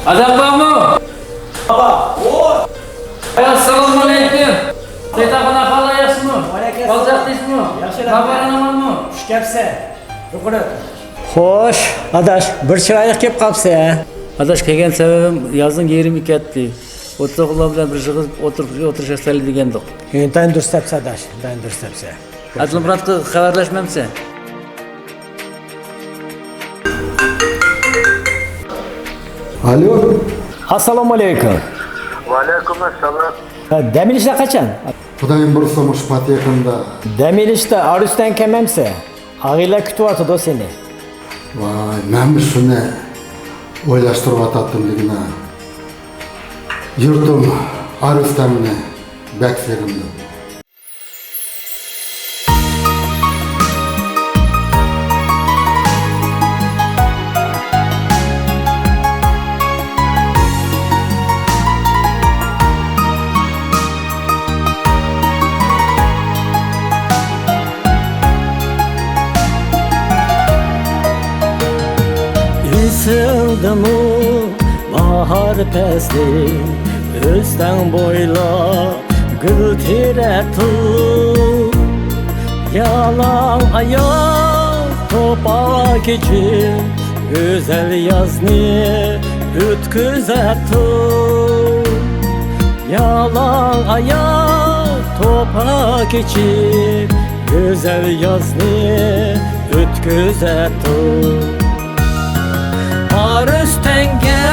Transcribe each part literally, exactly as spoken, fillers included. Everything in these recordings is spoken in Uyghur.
ئاداش بارمۇ؟ بابا. ئەسسالامۇ ئەلەيكۇم. سەيداخان ئاخۇن، ياخشىمۇ؟ ۋەئەلەيكۇم ئەسسالام. بالىچاق تىنچمۇ؟ ياخشى، ئەلھەمدۇلىللا. خەۋەرىڭ ئامانمۇ؟ خۇش كەپسەن. يۇقىرى. خوش، ئاداش، بىر چىرايلىق كېلىپ قاپسەن. ئاداش، كەلگەن سەۋەبىم يازنىڭ يېرىمى كەتتى. ئوتتۇرىغۇلار بىلەن بىر يىغىلىپ ئولتۇرۇپ، ئولتۇرۇشايلى دېگەندۇق. ئىنتايىن دۇرۇس دەپسەن، ئاداش، ئىنتايىن دۇرۇس دەپسەن. ئادىلمۇراتقا خەۋەرلەشمەمسەن؟ ئالو. ئەسسالامۇ ئەلەيكۇم. ۋەئەلەيكۇم ئەسسالام. ھە، دەم ئېلىشلار قاچان؟ خۇدايىم بۇيرۇسا مۇشۇ پات يېقىندا. دەم ئېلىشتا ئارۇستەن كەلمەمسە؟ ئاغىنىلەر كۈتۈۋاتىدۇ سېنى. ۋاي، مەنمۇ شۇنى ئويلاشتۇرۇۋاتاتتىم دېگىنە. يۇرتۇم ئارۇستەمنى بەك سېغىندىم. ئېسىڭدىمۇ باھار پەسلى، ئۆستەڭ بويلاپ گۈل تېرەتتىڭ. يالاڭ ئاياق توپا كېچىپ، گۈزەل يازنى ئۆتكۈزەتتىڭ. يالاڭ ئاياق توپا كېچىپ، گۈزەل يازنى ئۆتكۈزەتتىڭ. ئارۇستەڭگە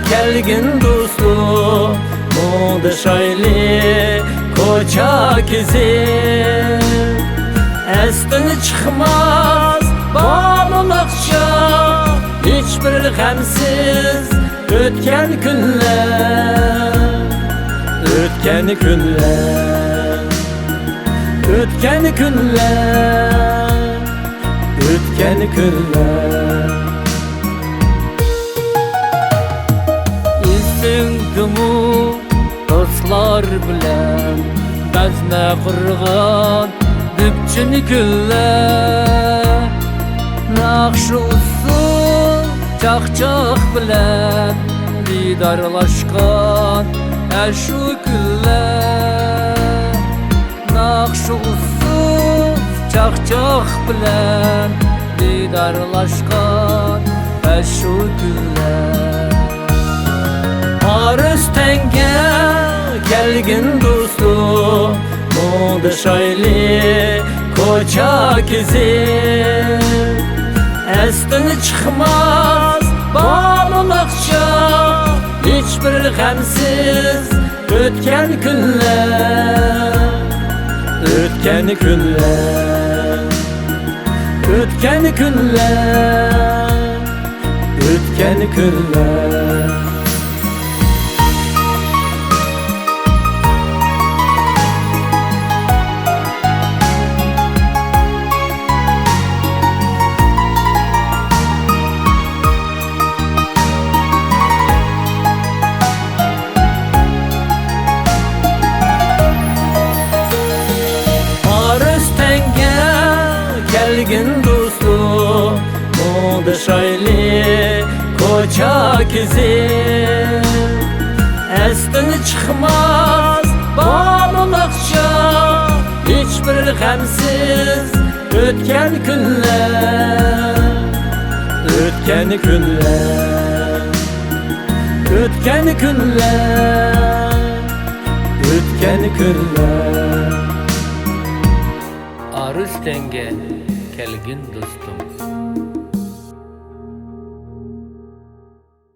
كەلگىن دوستۇم، مۇڭدىشايلى كوچا كېزىپ. ئەستىن چىقماس بالىلىق چاغ، ھېچبىر غەمسىز ئۆتكەن كۈنلەر، ئۆتكەن كۈنلەر، ئۆتكەن كۈنلەر، ئۆتكەن كۈنلەر. ئېسىڭدىمۇ دوستلار بىلەن بەزمە قۇرغان دۈپچىن كۈنلەر، ناخشا ئۇسسۇل چاقچاق بىلەن دىدارلاشقان ئەشۇ كۈنلەر، ناخشا ئۇسسۇل چاقچاق بىلەن دىدارلاشقان ئەشۇ كۈنلەر. ئارۇستەڭگە كەلگىن دوستۇم، مۇڭدىشايلى كوچا كېزىپ. ئەستىن چىقماس بالىلىق چاغ، ھېچبىر غەمسىز ئۆتكەن كۈنلەر، ئۆتكەن كۈنلەر، ئۆتكەن كۈنلەر، ئۆتكەن كۈنلەر. ئارۇستەڭگە كەلگىن دوستۇم، مۇڭدىشايلى كوچا كېزىپ. ئەستىن چىقماس بالىلىق چاغ، ھېچبىر غەمسىز ئۆتكەن كۈنلەر، ئۆتكەن كۈنلەر، ئۆتكەن كۈنلەر، ئۆتكەن كۈنلەر. ئارۇستەڭگە كەلگىن دوستۇم.